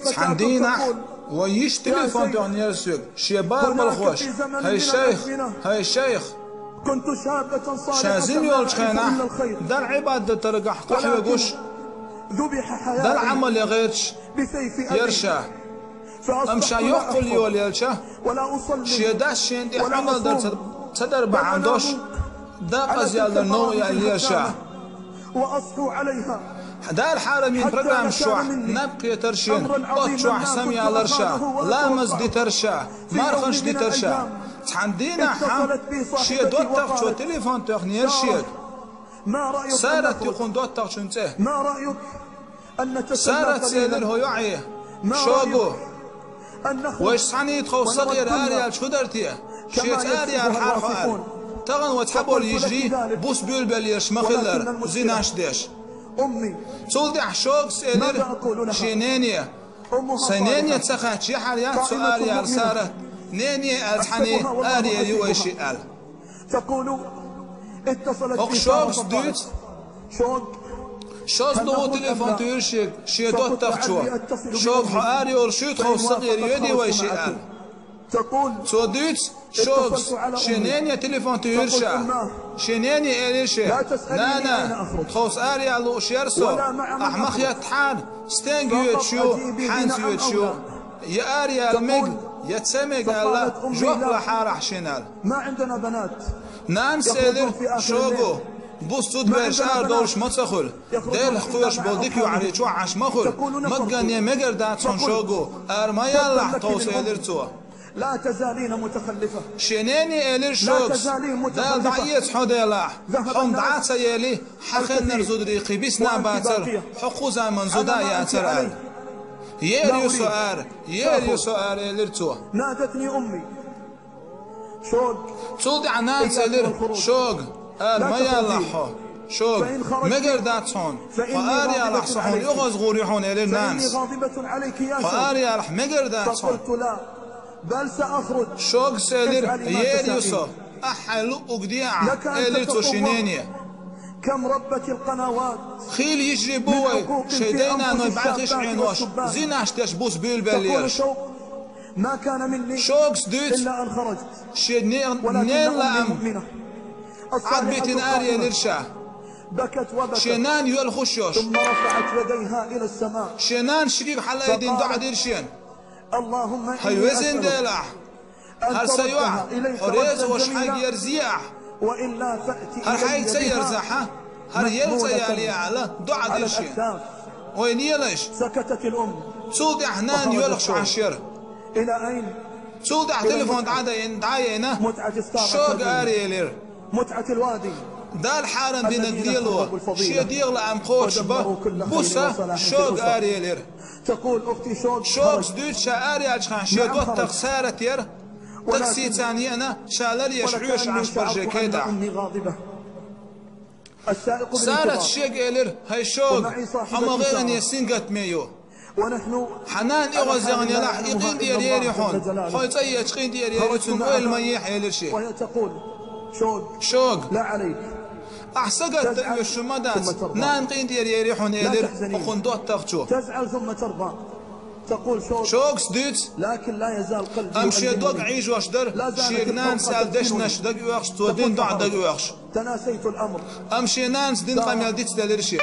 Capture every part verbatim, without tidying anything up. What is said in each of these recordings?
Цхьан дийнахь вай йиша телефон тоьхнера соьга, шен барамалхоша: «ХӀай шайх, хӀай шайх, ша жима йолчу хенахь Далла Ӏибадат даргахь къахьоьгуш, Далла Ӏамал ян гӀерташ яра ша. Амма ша йоккха йолаелча, шен дас шена тӀе Ӏуналла дар ца, ца дар бахьана долуш, декъаза яьлла новкъа яьллера ша. Дала хьарам йина программаш чохь наб кхетара шена, оцу чохь самаялара ша, ламаз дитара ша, марханаш дитара ша. Цхьан дийнахь шен доттагӀчо телефон тоьхнера шега. Сарат ю хӀун доттагӀчун цӀе. Сарат, элира хӀокху йоӀе, шога: вайша цхьаьний тховса сакъера араяьлча хӀун дара те? Шеца араяьлла хьара хьо аьлла. Тахана вай цхьаболу йижарий буса буьйлабеллераш ма-хиллара, зинаш деш». Цул тӀаьхьа шогас элира шен нене: «Сайн нене ца хаьттича, яхьар яц цо араяьлла Сарат, нене аьлла цхьаьний араяьлла ю вайшиъ», аьлла. ХӀокху шогас дуьйцу, шозза догӀу телефон туьйхира шега шен доттагӀчо: «Шога, хьо арайолуш юй, тховса сакъера йоьдий вайшиъ?» аьлла. Цо дуьйцу, шогас шен нене телефон туьйхира ша. Шен нене элира шега: «Нана, тховса араяьлла лууш яра со, ахь ма хеттахьара, стенга йоьдуш ю, хьаьнца йоьдуш ю, я араяьлла мега, я ца мега аьлла, жоп лахьара ахь шена», аьлла. Нанас элира шога: «Буса зудабераш арадовлуш ма ца хуьлу, Делах кхоьруш болу дика йоӀарий чохь Ӏаш ма хуьлу, маггане мегар дац хьуна шога, ара ма яллахь тховса», элира цо. Шен нене элира шогас: «Дала дӀаэца хьо делахь, хьо-м дӀа а ца ели, хьан хеннара зударий кхин бисна бацара, хьо кху заманан зуда а яцара», аьлла. «Ер ю со ара, ер ю со ара», элира цо. Цул тӀаьхьа нанас элира: «Шога, ара ма яллахь хьо, шога, мегар дац хьуна, хьо араяьллахь, со хьуна оьгӀаз гӀур ю хьуна», элира нанас. «Хьо араяьллахь, мегар дац хьуна». Шогас элира: «Ер ю со, ахь хьайн луъург де ахь», элира цо шен нене. Хийла йижарий бу вай, шайн дай-наной бӀаьрхиш Ӏенош, зинаш деш буса буьйлабеллераш. Шогас дуьйцу, шен не-, ненан лаам Ӏад битина араелира ша. Шен нана йоьлхуш йолуш. Шен нана ши куьг хьалаайдина доӀа дира шена: «ХӀай везан Дела, хӀара сан йоӀ, хьо реза волуш хьайга ерзе ахь. ХӀара хьайга ца ерзахь, хӀара елла цӀа ялае», аьлла, доӀа дира шена. Вай лелайша. Цул тӀаьхьа нана йоьлхуш Ӏаш яра. Цул тӀаьхьа телефон дӀа а дайна, дӀа а яйна, шога араелира. Дала хьарам динарг лело, шен дегӀан лаам кхочушбан, буса шога араелира. Шогас дуьйцу, ша араяьллачхьана шен доттагӀа Сарат яра, такси царна еана, ша лар еш хьоьжуш Ӏаш бара шен кайтӀахь. Сарат шега элира: «ХӀай шога, хьо ма гӀайгӀане сингаттаме ю. Хьан нана оьгӀаз яхана елахь, и къинтӀера йойла хьуна. Хьо цӀа ечу къинтӀера йойла цунна, ойла ма ехьа», элира шега. Шога, ахь сагатдан оьшуш ма дац, нана къинтӀера йойла хьуна, элира хӀокхуьнан доттагӀчо. Шогас дуьйцу, амма шен дог Ӏийжош дара, шега нанас аьлла дешнаш дага оьхуш, цо дина доӀа дага оьхуш. Амма шен нанас дина къамел дицделира шен.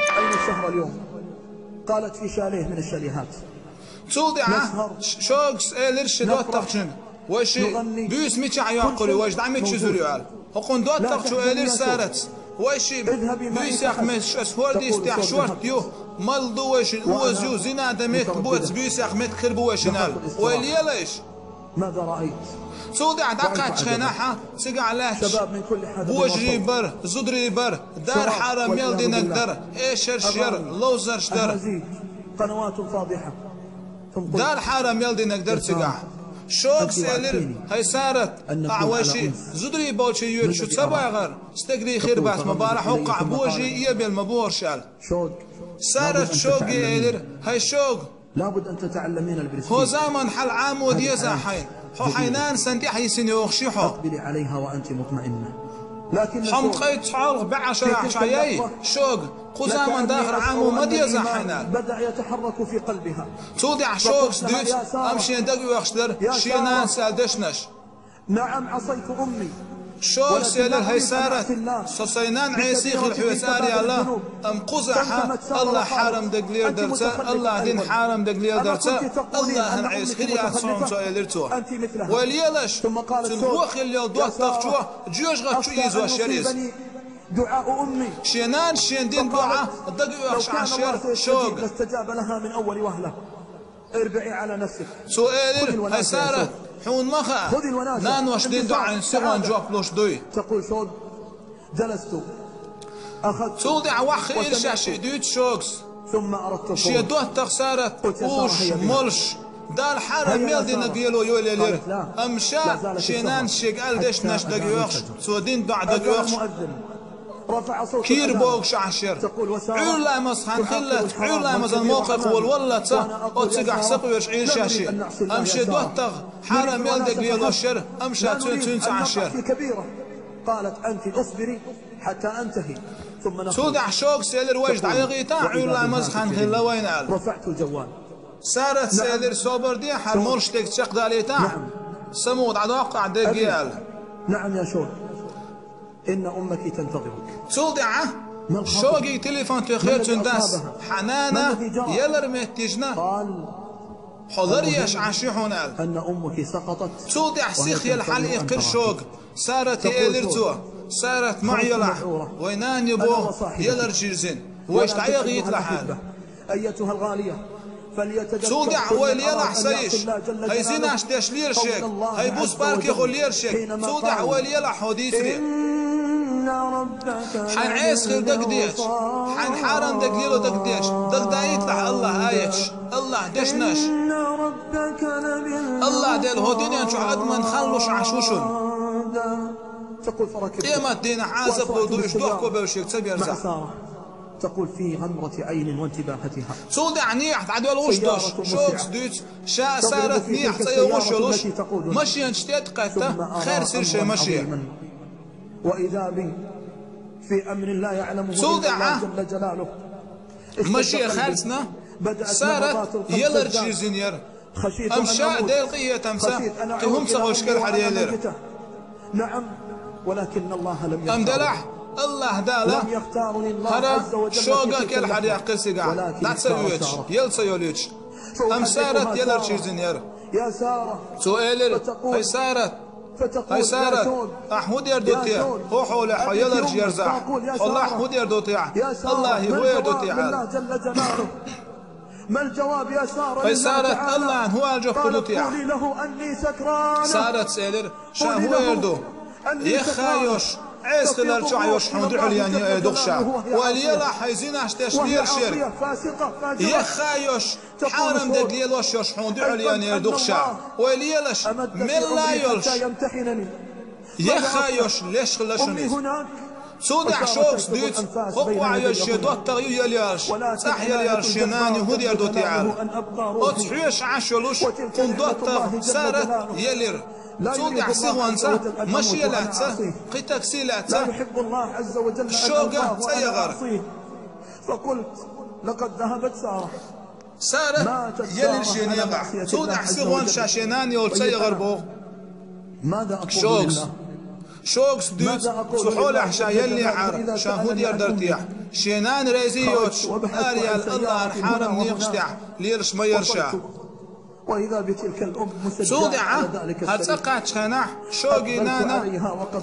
Цул тӀаьхьа шогас элира шен доттагӀчуьнга: «Вайшиъ буьйса мичахь йоккхур ю, вайша дӀа мича юьзур ю?» аьлла. ХӀокхуьнан доттагӀчо элира Саратс: «Вайшиъ буьйсех меттигаш аса хӀордийс тӀехь шортта ю, мал ду вайшин, оза ю, зина дан меттиг бу аса, буьйсех меттиг хир бу вайшин», аьлла. Вай лелайша. Цул тӀаьхьа дӀакхаьччу хенахь, цигахь лаьтташ божарий бара, зударий бара, Дала хьарам мел динарг дара, эшарш яра, ловзарш дара. Дала хьарам мел динарг дара цигахь. Шогас элира: «ХӀай Сарат, ахь вайшиъ зударий болчу йоьду шу ца багӀара, стегарий хир бац ма бахара, хӀокхахь божарий эбелла ма бу хӀорш», аьлла. Сарат шоге элира: «ХӀай шога, хӀо заман хьал Ӏамо деза хьайна, хьо хьайн нана санна тӀаьхьа йисина йогӀуш ю хьо». Хьо-м ткъе цхьоалгӀа бӀаь шарахь чу яй, шога, кху заман дахар Ӏамо ма деза хьайна. Цул тӀехьа шогас дуьйцу, ам шен дага оьхуш дара шен нанас аьлла дешнаш. Шогас элира: «ХӀай Сарат, со сайн нана Ӏеси хила хьоьца араяьлла, ам кхузахьа АллахӀ хьарам дерг леладарца, АллахӀ дин хьарам дерг леладарца, АллахӀан Ӏеса хир яц хьуна со», — элира цо. Вай лелаш, цуьнан вохилла йолу доттагӀчо жоьжахати чу ийзош яра иза. Шен нанас шена дина доӀа дага оьхуш Ӏаш яра шога. Цо элира: «ХӀай Сарат, хьуна ма хаьа, наноша дина доӀанна сихонца жоп луш дуй». Цул тӀаьхьа ваха хиира шаьш и дуьйцу шогас. Шен доттагӀа Сарат уьш молуш, Дала хьарам мел динарг лело йолаелира, амма ша шен нанас шега аьлла дешнаш дага оьхуш, цо дина доӀа дага оьхуш, кийра богуш Ӏаш яра. Ӏуьйра ламаза хан хиллалц, Ӏуьйра ламазан мовкъа волаваллалц, оццигахь сакъоьруш Ӏийра шаьш и. Амма шен доттагӀа хьарам мел дерг лелош яра, амма ша цуьнца Ӏаш яра. Цул тӀаьхьа шогас элира: «Вайша дӀаяхийта, Ӏуьйра ламаза хан хилла вайна», — аьлла. Сарат элира: «Собар де, хьан молуш дерг чекхдалийта, самукъа дӀадоккху ахь дерриге», — аьлла. Цул тӀаьхьа шоге телефон тоьхира цуьнан дас: «Хьан нана ялар меттахь йижина, хьо ларъеш Ӏаш ю хьуна», — аьлла. Цул тӀаьхьа сихъелла хьалаиккхира шога. Сарате элира цо: «Сарат, ма Ӏелахь, вай нана ю боху яларчу йирзина, вайша дӀаяхийталахь», — аьлла. Цул тӀаьхьа ойла елахь, сан йиша, хӀай зинаш деш лелаш ерг, хӀай буса парке хуьлуш лелаш ерг, цул тӀаьхьа ойла елахь хӀокху дийцаре. Хьайна Ӏеса хила дагадеъча, хьайна хьарам дерг лело дагадеъча, дагадаийталахь АллахӀан аяташ, АллахӀан дешнаш. АллахӀ Дела хӀокху дуьнен чохь адамна хьалалуш Ӏаш ву шуна. Къематдийнахь Ӏазап лур ду уьш дохко бевллачуьнга ца берзахь. Цул тӀаьхьа нехьа дӀадоьлхуш долуш, шогас дуьйцу, ша а Сарат нехьа цӀа йогӀуш йолуш, машенаш тӀе а кхетта, херсира шайн машен. Цул тӀаьхьа машен херцна, Сарат яларчу йирзина яра. Амма ша Делан къинхетамца кхин хӀума ца хуьлуш кӀелхьаръелира. Амма делахь, АллахӀ Дала хӀара шога кӀелхьаръяьккхира цигахь, дӀа ца оьцуш, яла ца йолуьйтуш. Амма Сарат яларчу йирзина яра. Цо элира: «ХӀай Сарат, хӀай Сарат, ахь хӀун дер ду те? ХӀун хьолехь хьо яларчу ерзахь? Хьо лахь хӀун дер ду те ахь? АллахӀе хӀун эр ду те ахь?» — аьлла. «ХӀай Сарат, АллахӀна хӀун аьлла жоп лур ду те ахь?» Сарата элира: «Ша хӀун эр ду? Яхха йолуш, Ӏеса хиларчохь йолуш хьуна дуьхьал ян ю эр ду-кх ша. Ойла елахь, хӀай зинаш деш лелаш ерг. Яхха йолуш, хьарам дерг лелош йолуш хьуна дуьхьал ян ю эр ду-кх ша. Ойла елаш, мелла а йолуш. Яхха йолуш, леш хилла шуна иза». Цул тӀаьхьа шогас дуьйцу, хӀокху охьайоьжуш шен доттагӀа ю ялъяьллаш, цӀахь ялъяьллаш шен нана ю, хӀун дер ду те аьлла. Оцу хьоьжуш Ӏаш йолуш, кхуьнан доттагӀа Сарат елира. Цул тӀаьхьа сихонца машен лаьцна, кхин такси лаьцна, шога цӀа яхара. Сарат елира шен некъахь. Цул тӀаьхьа сихонца ша шен нана йолчу цӀа яхара боху шогас. Шогас дуьйцу, цу хьолехь ша еллехьара, ша хӀун дер дара техьа. Шен нана реза йоцуш, араяьлла АллахӀан хьарам некъаш тӀехь лелаш ма яра ша. Цул тӀаьхьа, хӀара цӀа кхаьччу хенахь, шогийн нана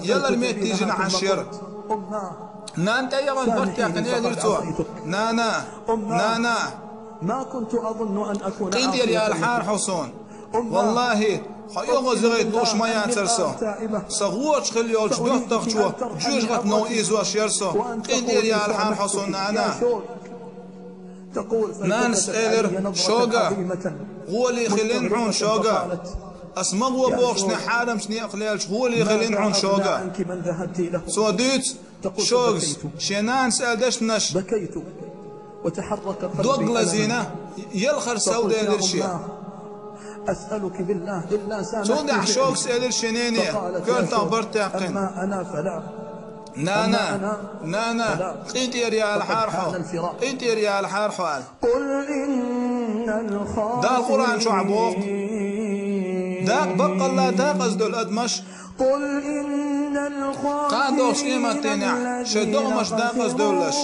ялар меттахь йижина Ӏаш яра. Нана тӀе яхана барт яьккхина элира цо: «Нана, нана, къинтӀера ялахьара хьо суна. ВаллахӀи, хьо оьгӀазвахийта лууш ма яцара со. Сан гӀоча хилла йолчу доттагӀчо жоьжахати новкъа ийзош яра со. КъинтӀера ялахьара хьо суна, нана». Нанас элира: «Шога, гӀоле хилина хьуна, шога. Ас ма гӀо бохуш, хьарамчу некъах лелча, гӀоле хилина хьуна, шога». Цо дуьйцу шогас шен нанас аьлла дешнаш. Дог лазийна, ялхара совдаьлира шен. Цул тӀаьхьа шогас элира шен нене, коьртах барт яьккхина: Нана, нана, къинтӀера ялахьара хьо, къинтӀера ялахьара хьо аьлла. Дала Къуръан чохь боху: дакъа, баккъалла дакъаза долу адамаш, кхана догӀучу къематдийнахь шайн догӀмаш дакъаза девллаш,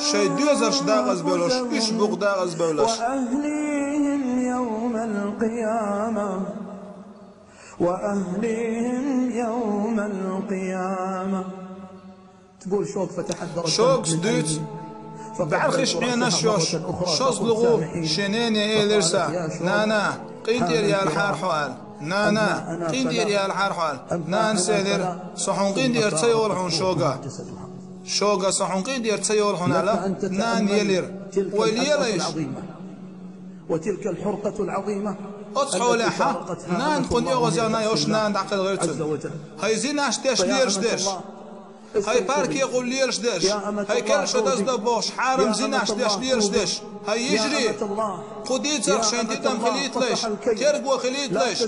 шайн доьзалш дакъаза бевллаш, уьш бу-кх дакъаза бевллаш. وأهلهم يوم القيامة. وأهلهم يوم القيامة. تقول: شوق فتحدرت دمعة عيني. Шогас дуьйцу, бӀаьрхиш Ӏенаш йолуш, шозлагӀа шен нене элира са: «Нана, къинтӀера ялахьара хьо», — аьлла. «Нана, къинтӀера ялахьара хьо», — аьлла. Нанас элира: «Со хьуна къинтӀера ца йолу хьуна, Шога». Шога: «Со хьуна къинтӀера ца йолу хьуна», — аьлла, нана елира. Вай лелайша. Оцу хьолехь нана кхунна оьгӀазъяхна йолуш нана дӀакхелхира цунна. ХӀай зинаш деш лелаш дерш! ХӀай паркехула лелаш дерш! ХӀай керла шо даздан бохуш, хьарам зинаш деш лелаш дерш! ХӀай йижарий! Кху дийцарх шайн тидам хилийталаш, терго хилийталаш!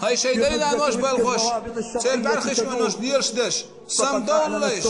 ХӀай шайн дай-нанош балхош, церан бӀаьрхиш Ӏенаш лелаш дерш! Самадовлалаш!